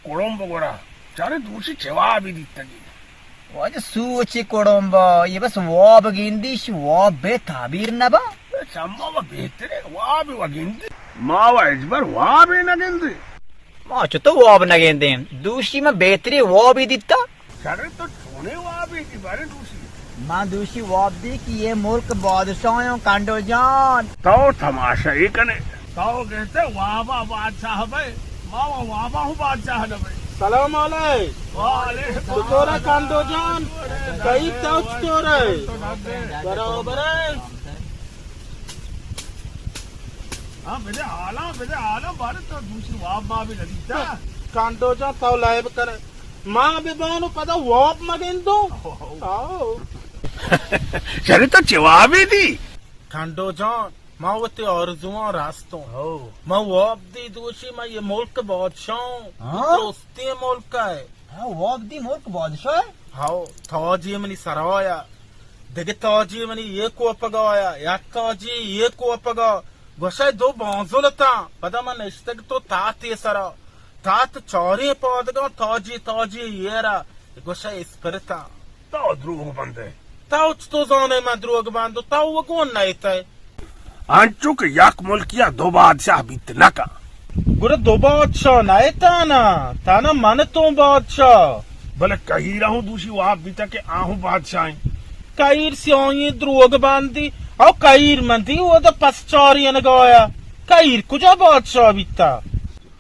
کڑمب گورا، چارے دوشی چہ وابے دیتگی؟ واجہ سوچی کڑمبا، یہ بس واب گندی، شی واب بے تعبیر نبا۔ چما و بہترے واب و گندی۔ ما و ہچبر وابے نہ گندی۔ ما چتو واب نہ گندیں؟ دوشی من بہترے وابے دیتا۔ شرے تو چونے وابے دی بارے دوشی؟ من دوشی واب دی کہ یہ ملک بادشاہ ہوں کنڈو جان۔ تو تماشا ہی کنے۔ تو گہتے وابا بادشاہ بے، ما و وابا ہوں بادشاہ نہ بے۔ سلام علیک۔ وعلیکم۔ چطور ہے کنڈو جان؟ کئی تو چطور ہے؟ برابر ہے؟ ہاں، بدے حالا، بدے حالا، بارے تو دوشی واب ما بھی ندیتا۔ کنڈو جان، تو لائب کرے۔ ما بہ بانو پدا واب مگندو۔ آؤ۔ شرے تو چہ وابے دی؟ کنڈو جان، ما وتی آرزواں راستوں۔ ہو۔ ما واب دی دوشی ما یہ ملک بادشاہوں۔ ہاں؟ دوستی ملک ہے۔ ہاں، واب دی ملک بادشاہ ہے؟ ہاؤ، تاجی منی سرایا۔ دگہ تاجی منی یہ کوپگایا، یک تاجی یہ کوپگا۔ گوشئے دو بانزل اتاں، پدا من نشتگ تو تاتے سرا۔ تات چاریں پادگاں تاجی تاجی ایرا، گوشئے اسپرتاں۔ تو دروگ بندے۔ تو چتو زانے من دروگ بندو، تو و گون نئیتئے۔ انچو کہ یک ملکیا دو بادشاہ بیت نکن۔ گڑا دو بادشاہ نئیتانا، تانا من توں بادشاہ۔ بلے کہیرا ہوں دوشی واب بیتا کہ آہوں بادشاہیں۔ کہیر سیاہیں دروگ بندی، او کہیر مندی، او دا پس چاری انگایا۔ کہیر کجا بادشاہ بیتا؟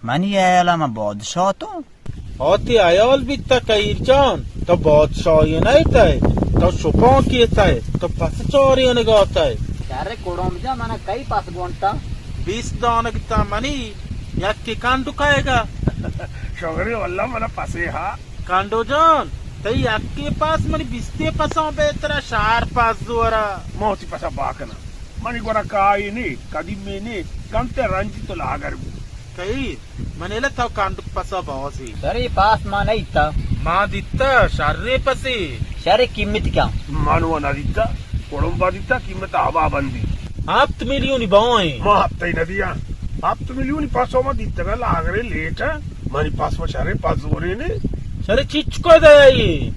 منی ہیالا من بادشاہ تو۔ آ تئی ہیال بیتا کہیر جان، تو بادشاہی نئیتئے، تو شپانکی اتئے، تو پس چاری انگاتئے۔ شر کڑوم جان، منا کئی پس گونتا؟ بیست دانگ تا منی، یکے کنڈو کئیگا۔ شگری واللہ منا پسے ہا۔ کنڈو جان، تئی یکے پس منی بیستے پساں بہترا، شار پس زورا۔ موتی پسا باکنا۔ منی گورا کائی نی، قدیمی نی، کنتے رنجی تو لاگر بو۔ کئی؟ من ایلہ تو کنڈک پسا بازی۔ شرے پاس ما نہ دیتا۔ ما دیتا، شرے پسی۔ شرے قیمت کیا؟ من و نہ دیتا، کڑمبا دیتا، قیمت آبا بندی۔ ہفت میلیونی بائیں۔ ما ہفتے نہ دیا۔ ہفت میلیونی پاسو ما دیتا، لاگرے لیٹ ہے۔ منی پاس و شرے پاس زورے نے۔ شرے چیچ کو دیا یہ؟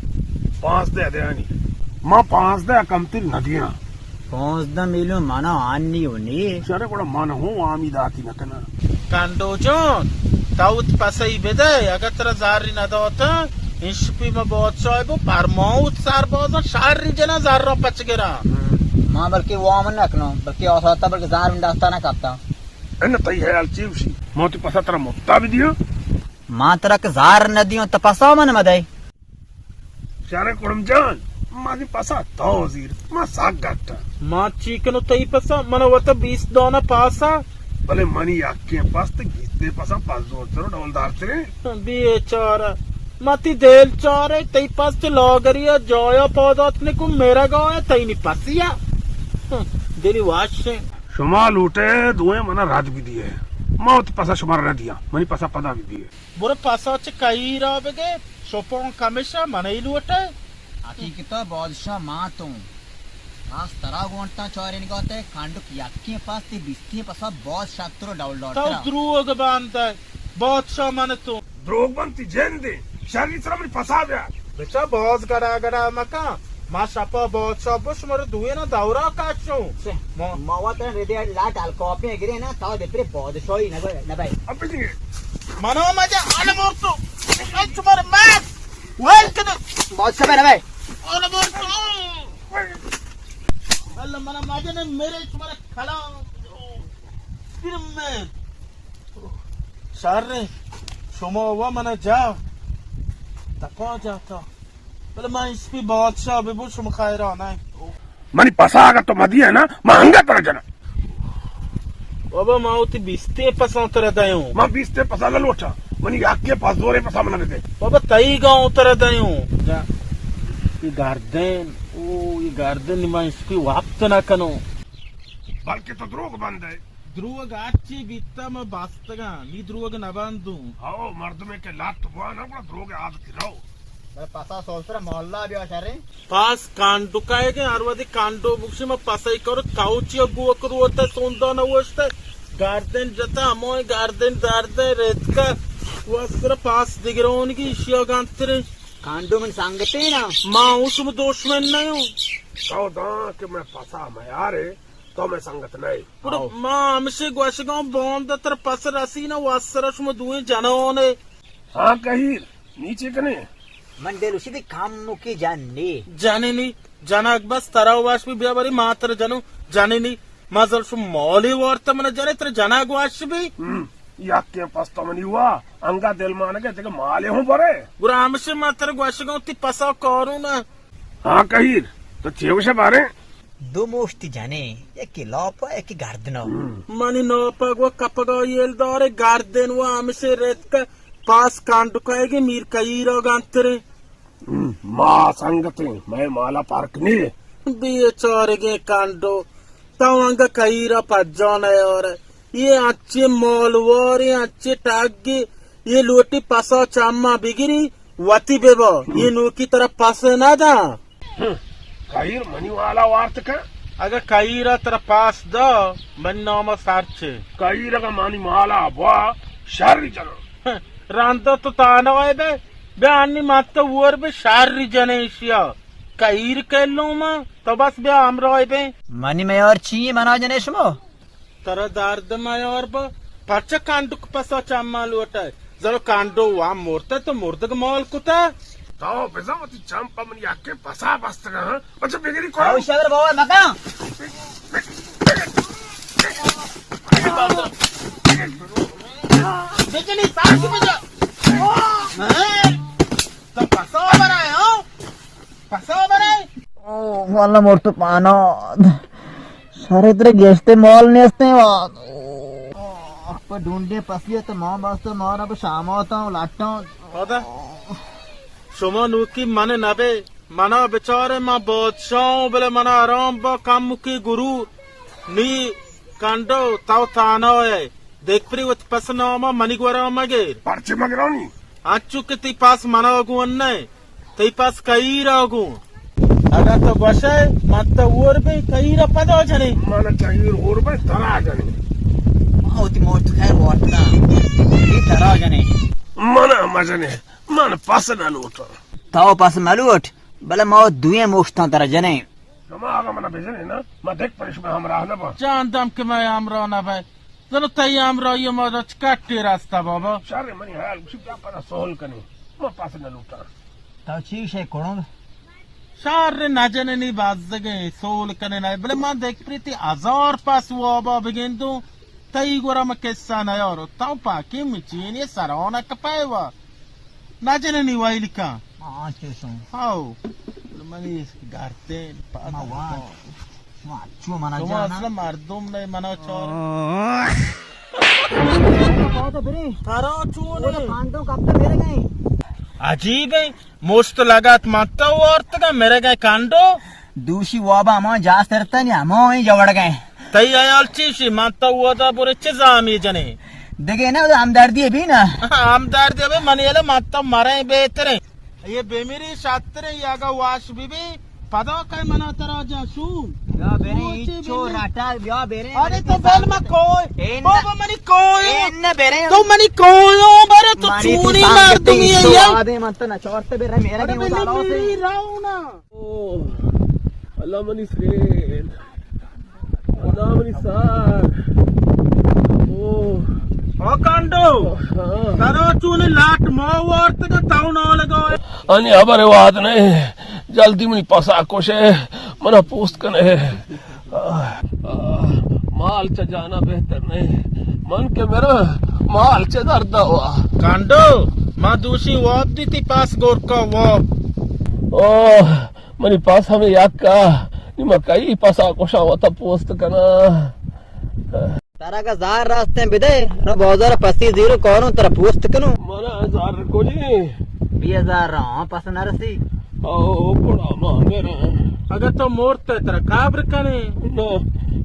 پانزدہ دیانی۔ ما پانزدہ کمتر نہ دیا۔ پانزدہ میلیون منا آنی و نی۔ شرے گڑا من ہوں آمی داتی نہ کناں۔ کنڈو جان، تو وت پسئی بدے، اگہ ترا زاری نہ داتاں، انشپی ما بادشاہ بو، پرماوت سربازاں شری جنا زراں پچ گراں۔ ما بلکہ وام نہ کناں، بلکہ آساتا بلکہ زار من دستا نہ کپتا۔ ان تئی حیال چی وشی؟ ما تی پسا ترا مفتا بدیاں؟ ما ترا کہ زار نہ دیوں، تو پسا من مدے۔ شرے کڑم جان، منی پسا تو زیر، ما سک گٹا۔ ما چی کنو تئی پسا؟ من وتا بیست دانا پاسا۔ بلے منی یکیں پس تے بیستے پسا پس زورتر و ڈولدارتریں۔ بیچارہ، ما تی دل چارے، تئی پس چہ لاگریا جایا پادات نکو مرگایا تئی نی پسیا۔ دلی واشیں۔ شما لوٹے دوئیں منا رد بدیے۔ ما وتی پسا شما را نہ دیاں، منی پسا پدا بدیے۔ برو پسا چہ کہیرا بگے، شپاں کمشا منئی لوٹئے۔ حقیقتا بادشاہ ما توں۔ پس ترا گونٹاں چارینگا تئے، کنڈک یکیں پس تے بیستیں پسا باز شتر و ڈول تو ڈولترا۔ دروگ بندئے، بادشاہ من توں۔ دروگ بند تی جندے، شری سرا منی پسا بیار۔ بچا باز گڑا گڑا مکن۔ ما شپا بادشاہ بو شمارا دوئینا دورا کشوں۔ چہ؟ ما، ما وت ردی لاٹ الکاپیں گرے نا، تا دپرے بادشاہی نبے، نبے۔ اب بجنگے۔ منا مجا المورتو۔ اے شمار مات۔ ویل کدے۔ بادشاہ بے نبے۔ المورتو۔ اللہ منا مجا نے میرے شمار کلام۔ پھر میں۔ شر، شما و منا جا۔ تپا جاتا۔ بلے من اسپی بادشاہ بہ بو شما خیران ئے۔ منی پسا اگہ تو مدیئے نا، من انگت ترا جناں۔ بابا، ما وتی بیستیں پساں ترا دیوں۔ من بیستیں پسا نہ لوٹاں۔ منی یکیں پس زوریں پسا منا بدے۔ بابا، تئی گاؤں ترا دیوں۔ جا، یہ گردن، او، یہ گردن من اسپی وقت نہ کنوں۔ بلکہ تو دروگ بندئے۔ دروگ ہرچی بیتا من بستگاں، نی دروگ نہ بندوں۔ ہو، مردمے کہ لٹ بوانا گڑا دروگ عادتی رو۔ بلے پسا سولتر محلہ بیا شریں۔ پس کانڈو کائے گے، ہر وقتی کانڈو بکشی من پسائی کرو، تاو چیا گوک روتا سوندا نہ وشتا۔ گردن جتا، ہموئے گردن دردے ریتکا۔ واسرا پاس دگرونگی ایشیا گانتریں۔ کانڈو من سنگتے نا۔ ما اوں شما دشمن نہ اوں۔ تو داں کہ میں پسا میارے، تو میں سنگت نہیں۔ گڑا آؤ۔ ما ہمشے گوشگاں باندا ترا پس رسی نا، واسرا شما دوئیں جنانے۔ ہاں کہیر، نی چے کنے؟ من دل اشی دی کم مکی جن نی۔ جنینی، جنگ بس ترا واش بی، بیا بری ما ترا جنوں۔ جنینی، ما زل شو مالی وارتا من جنے ترا جنگ واش بی۔ ہم، یکیں پس تو منی وا، انگا دل مانگے تیکہ مالی ہوں برے۔ گڑا ہمشے ما ترا گوشگاں تی پسا کارون۔ ہاں کہیر، تو چے گوشے بارے؟ دو موشتی جنے، یکی لاپا، یکی گردنا۔ ہم۔ منی ناپا گو کپگا یل دارے، گردن و ہمشے رتکہ۔ پاس کانڈکائیگیں میر کہیرا گانتریں۔ ہم، ما سنگتیں، مئے مالا پرک نیے۔ بیچارگیں کانڈو، تو انگا کہیرا پجا نیارے۔ یہ انچیں مالوارے، انچیں ٹگے، یہ لوٹی پسا چما بگری، وتی ببا۔ یہ نوکی ترا پس نہ داں۔ ہم، کہیر منی والا وارت کن۔ اگہ کہیرا ترا پاس دا، من نام سرچے۔ کہیر اگہ منی مالا بوا، شر جناں۔ ہم، رندا تو تانا وای بے، بیا انی من تو ور بے شر جنے اشیا۔ کہیر کلو ما، تو بس بیا ہمراہ بے۔ منی میار چی منا جنے شما؟ ترا درد میار با، پرچا کانڈک پسا چما لوٹائے؟ زنو کانڈو وام مرتا تو مردگ مال کتا۔ تو بزن وتی چم پہ من یکے پسا بستگا، ہاں؟ بچہ بگری کرو۔ او شگر بابا مکا۔ بجنی ساکی بجا۔ تو پسا برائے، ہاں؟ پسا برے؟ او، واللہ مرتو پانا۔ سارے ترے گیشتے مال نیستے واد۔ او، پہ ڈونڈے پسیے تو ماں باستا مارا پہ شاماتا و لاٹاں۔ پدا؟ شما نوکی من نبے، منا بچارے، من بادشاہ ہوں، بلے منا آرام با کم کی گرو۔ نی کنڈو، تو تانا ئے۔ دیکھ پری وت پس ناما منی گورا مگر۔ پرچے مگرانی؟ انچو کہ تی پاس منا گون نہ، تی پاس کہیرا گون۔ اگاں تو گوشئے، من تو ہور بیں، کہیرا پدا جنیں۔ من کہیر ہور بیں، ترا جنیں۔ ما وتی موت خیر وارتنا۔ یہ ترا جنیں۔ من مجنیں، من پس نہ لوٹاں۔ تو پس ملوٹ، بلے ما دوئیں موشتاں ترا جنیں۔ شما اگاں منا بجنیں نا، ما دگہ پرے شمئے ہمراہ نہ باں۔ چاندم کہ مئے ہمراہ نہ بئے۔ زانو تئی ہمراہی ما چہ کٹے رستا بابا۔ شر منی حیال گوشی بیا پدا سول کنیں۔ ما پس نہ لوٹاں۔ تو چی شے کنگ؟ شر نہ جننی بزگیں سول کنیں نہ، بلے من دگہ پریتی ہزار پس وابا بگندوں۔ تئی گورا من قصہ نیارو۔ تو پاکی مچینی سرانہ کپئے وا۔ نہ جننی ویل کن۔ ہاں، چوشوں۔ ہاؤ۔ منی گردن، پاد ما وا۔ شما چو منا شما جانا؟ اصلا مردم نہ، منا چار۔ پاد برے۔ ترا چون؟ کانڈو کب تک برے گئے؟ عجیب ہے، مشت لگت من تو وارتگا، مرے گئے کانڈو۔ دوشی وابا ہما جا سرتنی، ہما ہی جوڑ گئے۔ تئی حیال چیشی؟ من تو ودا برے چہ زامی جنے؟ دگہ نہ، ہمدردی بھی نا۔ ہمدردی بھی منی، من تو مرے بہتریں۔ یہ بمیری شاتریں، یہ اگا واش بی بی، پدا کئی منا ترا جا شو۔ بیا برے، شو چی چو بی بی؟ راٹا، بیا برے۔ ارے تو بل ما کوئی۔ بابا منی کوئی۔ اے نہ برے۔ تو منی کوئی ہو، برے تو منی چونی تو مردمی ہے تو یار۔ آدے من تو نہ چورتے برے، میرے ارے نہیں بل اتارو سے۔ میری راو نا۔ او، اللہ منی سین۔ اللہ منی سار۔ او۔ او کانڈو۔ ہاں۔ ترا چون لاٹ ما وارتگا تاو نہ لگا۔ انی خبر واد نہیں۔ جلدی منی پسا کشے۔ منا پوست کنے۔ آہ، آہ، مال چہ جانا بہتر نہیں۔ من کہ میرا مال چہ درد ہوا۔ کانڈو، ما دوشی واب دیتی پاس گورکا واب۔ اوہ، منی پس ہمے یک ء، نی ما کئی پس ء کشاں وت ء پوست کناں۔ ترا اگاں زار راستیں بدے، رو بازار ء پسی زیرو کاروں ترا پوست کنوں۔ من ء زار کجی؟ بی ہزار را ہاں پس نہ رسی۔ او گڑا ما میرا۔ اگاں تو مرت ترا قبر کنے؟ نہ،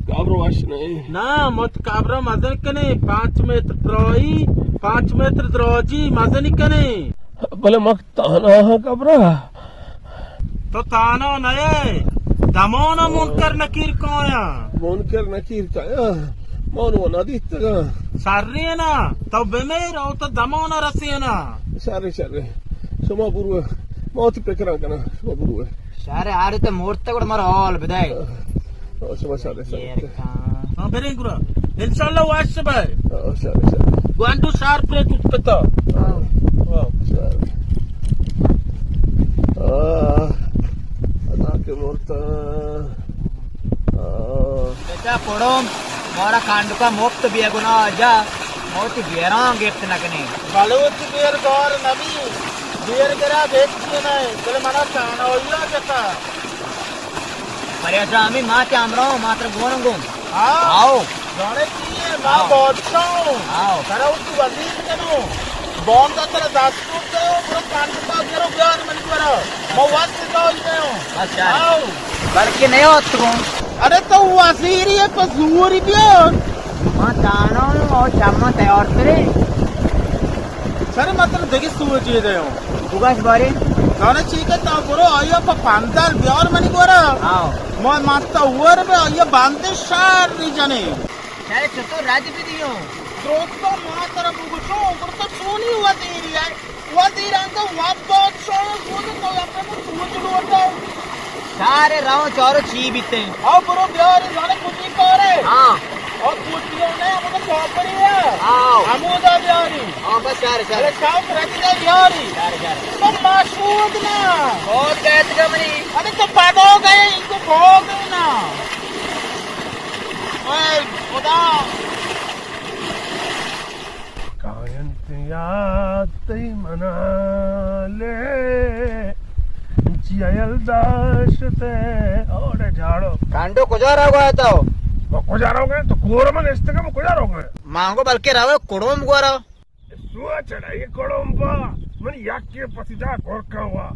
قبر وش نہیں۔ نہ، مت قبر مزن کنے، پانچ متر ترائی، پانچ متر دراجی مزنی کنے۔ بلے مک تانا ہاں قبرا۔ تو تانا نئے، دمانا منکر نکیر کایا۔ منکر نکیر کایا۔ ما نو نہ دیتگاں۔ شریں نا، تو بمیر او تو دمان رسینا۔ شریں، شریں۔ شما برو، ما وتی پکراں کناں، شما برو۔ شر، آرے تو مرتگ گڑا مارا حال بدے۔ آ، شما شر، شر۔ ہاں، بریں گڑا۔ انشاءاللہ وش بے۔ آ، شر، شر۔ گوانڈو شار پرے تو پتا۔ آ۔ شر۔ آ، ادا کہ مرتا۔ آ۔ بچا پڑوم، مارا کانڈکا مفت بے گناہ جا، موتی بیران گپت نکنی۔ بلوچ بیر گار نبی، بیر گرا بیچ نہ، بلے منا چانا ہویا جتا۔ پریشان ہمیں ما تے ہمراہ ہوں، ما تر گون گون۔ ہاں۔ آؤ۔ زانے چی ہے؟ ما ہاں۔ بادشاہ ہوں۔ آؤ۔ ترا وتی وزیر کنوں۔ باندا ترا دستور دے، برو کانڈ پا گرو بیار منی گورا۔ ما وقت دائی دے ہوں۔ اچھا۔ آؤ۔ بلکہ نہیں ہوت کو۔ ارے تو وزیری ہے، پس زوری بیار۔ ما دانا ہوں اور چما تیار کرے۔ سر، ما ترا دگہ سوجے دے ہوں۔ بگاش بارے۔ زانے چی کہ تا برو آیا پا پندل بیار منی گورا۔ آؤ۔ ما ماتا ور بے آیا باندے شر ری جنے۔ شر چطور راج بھی دیو؟ درستو ما ترا بگوشو، برو تو چونی وزیری ہے۔ وزیر انگا واب بادشاہ سوج تو اپنے سوج لوٹا۔ سارے راو چارو چی بیتے؟ آؤ برو بیار، زانے کجی کارے؟ ہاں۔ اور کوٹیوں نے ہمیں کافری ہے۔ آؤ۔ ہمودا بیاری۔ ہاں، بس شر، شر۔ ارے شاوت رکھ دے بیاری۔ شر، شر۔ تو مشہود نا۔ اور کہت کا منی؟ ارے تو پدو گئے، ان کو بھوگ نا۔ اے خدا۔ کاینت یاد تئی منا لے، جیل داشتے اوڑے جھاڑو۔ کانڈو کجا رہو گیا تو؟ وہ کجا رہو گئے؟ تو کور من اشتگم کجا رہو گئے؟ مانگو بلکہ رہو کڑوم گورا۔ سوچ اڑے کڑوم با، من یکی پسیدا گورکا وا۔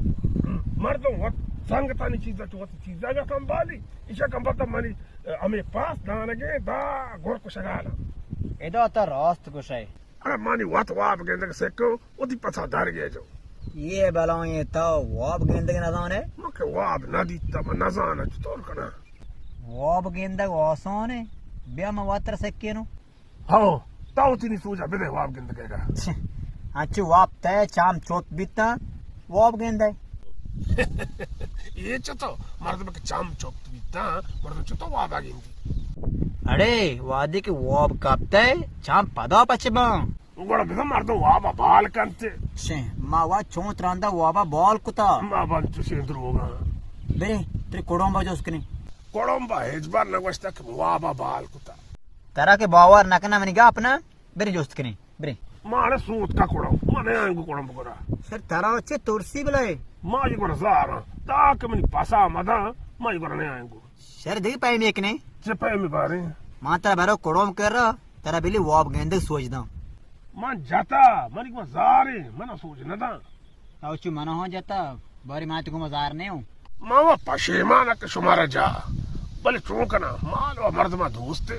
مردم وت سنگتانی چیزا چو وتی چیزا کم بالی، ایشا کم بتا منی ہمے پاس دانگیں دا گور کشگالا۔ ادا تا راست گوشئے۔ ارے منی وت واب گندگ سکو، وتی پسا در گیجو۔ یہ بلائیں تا واب گندگ نزانے؟ من کہ واب نہ دیتا، من نزانا چطور کنا۔ واب گندگ آسانے، بیا من واتر سکینو۔ ہو، تو وتی نی سوجا بدے واب گندگے گا۔ چھ، انچو واب تے چام چوت بیتا، واب گندے۔ یہ چطو مردم کہ چام چوت بیتا، مردم چطو وابا گندی؟ اڑے، وادی کہ واب کپتے، چام پدا پچ باں۔ گڑا بزن مردم وابا بال کنتے۔ چھ، ما وا چون تراندا وابا بال کتا۔ ما بان چوشیں دروگا۔ برے، تری کڑومبا جوز کنی۔ کڑومبا ہچ بار نگوشتا کہ وابا بال کتا۔ ترا کہ باور نہ کناں منی گپ نہ، برے جست کنیں، برے۔ مارا سوت کا کڑو، من نیاں گو کڑو بگرا۔ سر ترا چے ترسی بلائے؟ ما یہ گرا زاراں، تا کہ منی پسا مداں، ما یہ گرا نیاں گو۔ سر دیگہ پیمے کنے؟ چے پیمے بارے؟ ما ترا برو کڑوم کر رہا، ترا بلی واب گندگ سوچ داں۔ من جتا، منی کو زارے، من سوچ نہ داں۔ تو چو منا ہاں جتا، باری ما تو گو مزار نہیں ہوں۔ ما وہ پشیمان کہ شمارا جا، بلے چون کنا، مال و مردما دوستے۔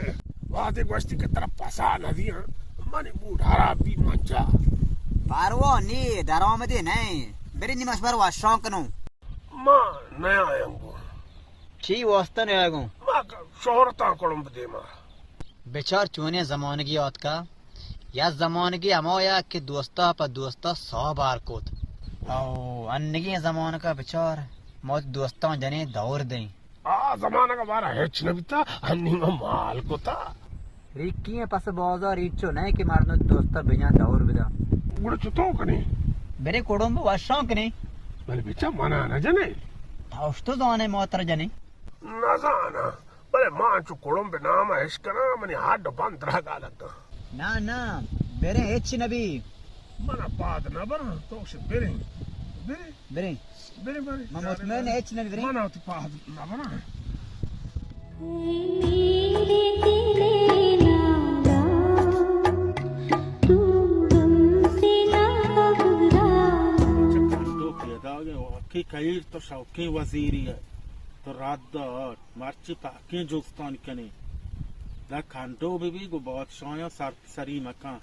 وہدے گوشتی کہ ترا پسا نہ دیاں، منی موڈ خراب بی من جا۔ پروا نی، درآمدے نہیں، بری نیمش بر وشان کنو۔ ما نیا آیاں گو۔ چی واسطہ نیا گو؟ ما شہرتاں کڑم بدے ما۔ بچار چونیں زمانگی آتکا۔ یا زمانگی ہمایا کہ دوستا پہ دوستا ساہ بار کت۔ او انگیں زمانگا بچار، ما وتی دوستاں جنیں دور دیں۔ آ زمانگا مارا ہچ نہ بیتا، انی ما مال کتا۔ ریکی ہیں پس بازار ایچو نہیں کہ مردم دوستا بجان دور بدا۔ گڑا چطور کنی؟ برے کڑم بہ وشان کنی۔ بلے بچا منا نہ جنے۔ تا اشتو زانے موتر جنے۔ نہ زانا۔ بلے ما انچو کڑمب نام ء اش کناں، منی ہڈ بند درگا لگاں۔ نا، نا، بریں ہچ نہ بی۔ من ء پاد نہ براں، تو گوش بریں۔ بریں۔ بریں۔ بریں، بریں۔ من مطمئن ہچ نہ بی، بریں۔ من ء وتی پاد نہ براں۔ میرے دل لالا، تو غم سے نہ گھبرانا۔ چہ کندو پیدا گئے، واقعی کہیر تو شوقیں وزیری ہے۔ تو رد دار۔ مرچی پہکیں جستان کنیں۔ داں کنڈو بہ بی، گوں بادشاہاں سر پہ سری مکن۔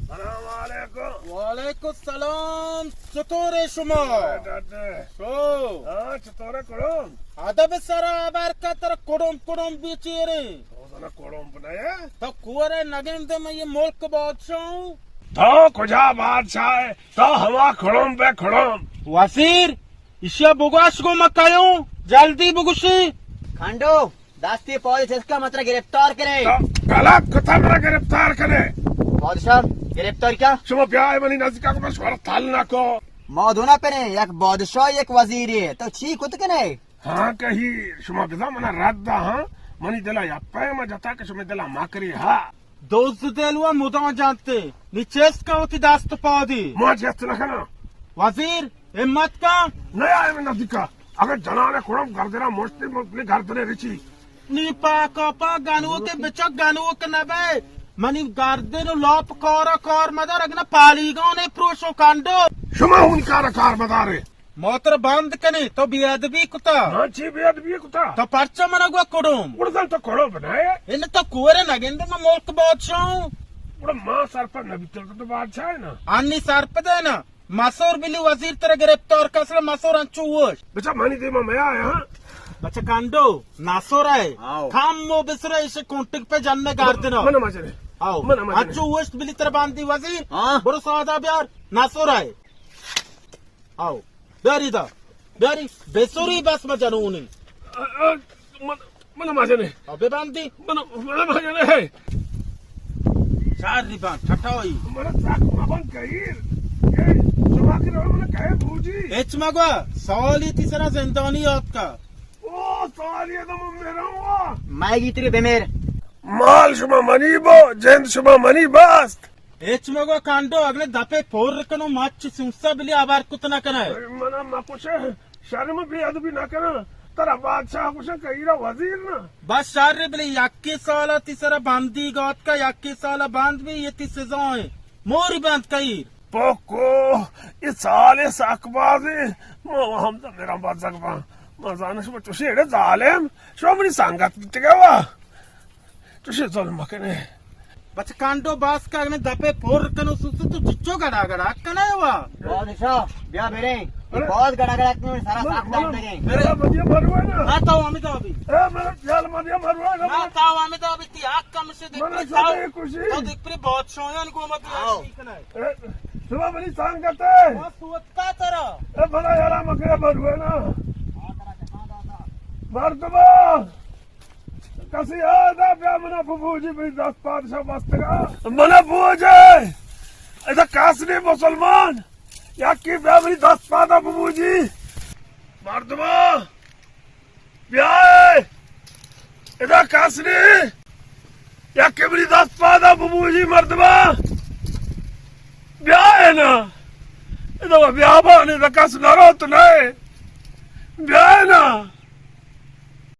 سلام علیکم۔ وعلیکم السلام، چطور ئے شما؟ اے دادے۔ شو۔ ہاں، چطور ئے کڑم؟ ادب سرا ابر کا تر کڑم کڑم بیچیرے۔ تو زنا کڑم بنائے؟ تو کورے نگندے، من یہ ملک بادشاہ ہوں۔ تو کجا بادشاہ ئے؟ تو ہما کڑم بے کڑم۔ وزیر، اشیا بگوش گو من کئے اوں، جلدی بگوشی۔ کھنڈو، دستی پاد چست کا، من ترا گرفتار کنے۔ تو غلط کتا، منا گرفتار کنے۔ بادشاہ، گرفتار کیا؟ شما بیائے منی نزدیکا کو، من شمارا تل نہ کو۔ ما دو نہ پریں، یک بادشاہ، یک وزیرے، تو چی کت کنے؟ ہاں کہیر، شما بزاں منا رد دا ہاں، منی دلا یپے ما جتا کہ شما دلا مکری ہا۔ دوز دل و مدام جانتے، نی چست کا وتی دست پادی۔ ما چست نہ کنا۔ وزیر، ہمت کن۔ نیا اے نزدیکا۔ اگر جنان کڑم گردنا مشتی مبلی گردنے رچی۔ نی پاکا پا گنوک بچا گنوک نبے۔ منی گردن و لاپ کارا کار مدار، اگنا پالیگان پروشو کانڈو۔ شما ہون کارا کار مدارے۔ ما ترا بند کنی، تو بے ادبی کتا۔ ہاں، چی بے ادبی کتا؟ تو پرچا منا گوا کڑم؟ گڑا تو کڑم بنائے۔ ان تو کورے نگندے، من ملک بادشاہ ہوں۔ گڑا ما سرپد نبیتل تو بادشاہ ہے نا۔ انی سرپد ہے نا۔ مسور بلی وزیر ترا گرفتار کا، اصلا مسور انچو وش۔ بچا منی دیما میا آیا، ہاں؟ بچا کنڈو، ناسور ہے۔ آؤ۔ کم مو بسرا ایش کنٹک پہ جننے گاردنا۔ من مجنے۔ آؤ۔ من مجنے۔ انچو وش بلی ترا باندی وزیر۔ ہاں۔ برو سادا بیار، ناسور ہے۔ آؤ۔ بیاری دا۔ بیاری۔ بسوری بس ما جنونی۔ ا، ا، من من مجنے۔ او بے باندی۔ من، من مجنے۔ شار ری بان، ٹھٹاوئی۔ من ساک مبن کہیر۔ اے، شما کی رو من کہے بوجی۔ اچ مگو، سوالی تی سرا زندانی آتکا۔ او، سوالی دم میرا ہوا۔ مائے گی تری بے میر۔ مال شما منی بو، جند شما منی باست۔ ہچ مگو کانڈو، اگلے دپے پور کنو مچ سوسا بلی آبار کت نہ کنئے۔ منا مکشے، شرم بے ادبی نہ کنا۔ ترا بادشاہ کشن کہ ایرا وزیر نہ۔ بس شر بلی یکی سالا تی سرا بندی گات کا، یکی سالا بند بی، یہ تی سزا ہے۔ موری بند کئیر۔ پوکو، یہ سالے ساک بازے۔ ما ہم تو میرا بزگ با۔ ما زانش ما چوشی ایڑے ظالم۔ شو منی سنگت بیتگا وا۔ چوشیں ظلم مکنے۔ بچ کانڈو باس کا اگنے دپے پر کنو سوسو تو چچو گڑا گڑا کنے وا۔ بادشاہ، بیا بریں۔ یہ ارے۔ بہت گڑا گڑا کنو سارا من، ساخ من، ڈال دیں۔ میرا مدیا مروے نا۔ ہاں، تو ہمیں تو ابھی۔ اے، میرا خیال مدیا مروے نا۔ ہاں، تو ہمیں تو ابھی تی آگ کم سے دیکھ من پر سب تو۔ یہ خوشی۔ تو دیکھ پر بہت شویان کو مت آؤ۔ ٹھیک نہ ہے۔ اے، صبح بنی سانگتے۔ بس وقت کا ترا۔ اے، بڑا یارا مکرے مروے نا۔ مردمہ۔ کسی آدا بیا منا ببوجی، بی دست پادشاہ بستگا۔ منا بوجے۔ ادا کس نی مسلمان۔ یکی بیا منی دست پادا ببوجی۔ مردما۔ بیا۔ ادا کس نی۔ یکی منی دست پادا ببوجی مردما۔ بیا نا۔ ادا بیابان، ادا کس نروت نئے۔ بیا نا۔